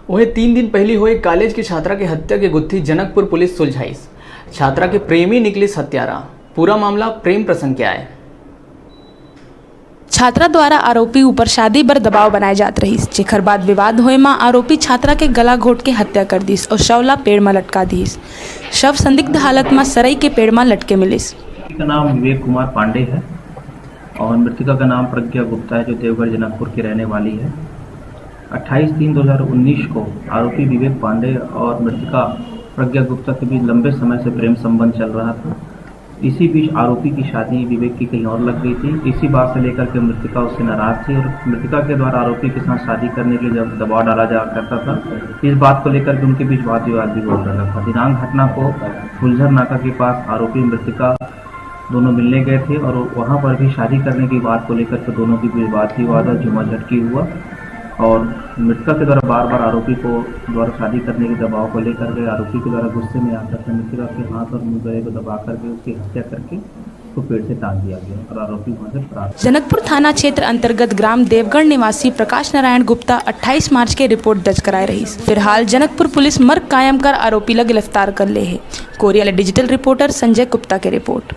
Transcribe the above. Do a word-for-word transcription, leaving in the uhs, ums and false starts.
वहीं तीन दिन पहली हुए कॉलेज की छात्रा की हत्या के गुत्थी जनकपुर पुलिस सुलझाइस। छात्रा के प्रेमी निकलिस हत्यारा। पूरा मामला प्रेम प्रसंग के आए। छात्रा द्वारा आरोपी ऊपर शादी बर दबाव बनाए जात रहिस, जेखर बाद विवाद होए म आरोपी छात्रा के गला घोट के हत्या कर दिस और शव ला पेड़ म लटका दिस। शव संदिग्ध हालत म सरई के पेड़ म लटके मिलिस। का नाम विवेक कुमार पांडे है और मृतिका का नाम प्रज्ञा गुप्ता है, जो देवगढ़ जनकपुर की रहने वाली है। अट्ठाईस तीन दो हज़ार उन्नीस को आरोपी विवेक पांडे और मृतिका प्रज्ञा गुप्ता के बीच लंबे समय से प्रेम संबंध चल रहा था। इसी बीच आरोपी की शादी विवेक की कहीं और लग गई थी। इसी बात से लेकर के मृतिका उससे नाराज थी और मृतिका के द्वारा आरोपी के साथ शादी करने के लिए जब दबाव डाला जाया करता था, इस बात को लेकर के उनके बीच वाद विवाद भी बहुत रहता था। दिनांक घटना को फुलझर नाका के पास आरोपी मृतिका दोनों मिलने गए थे और वहाँ पर भी शादी करने की बात को लेकर के दोनों के बीच वाद विवाद और झूमाझटकी हुआ और मृतिका के द्वारा बार बार आरोपी को द्वारा शादी करने के दबाव को लेकर के आरोपी के द्वारा गुस्से में आकर के मृतिका के हाथ और मुंह गले को दबा करके उसकी हत्या करके उसको पेड़ से टांग दिया गया और आरोपी वहाँ से फरार। जनकपुर थाना क्षेत्र अंतर्गत ग्राम देवगढ़ निवासी प्रकाश नारायण गुप्ता अट्ठाईस मार्च के रिपोर्ट दर्ज कराए रहिस। फिलहाल जनकपुर पुलिस मर्ग कायम कर आरोपी ला गिरफ्तार कर ले हे। कोरिया ले डिजिटल रिपोर्टर संजय गुप्ता के रिपोर्ट।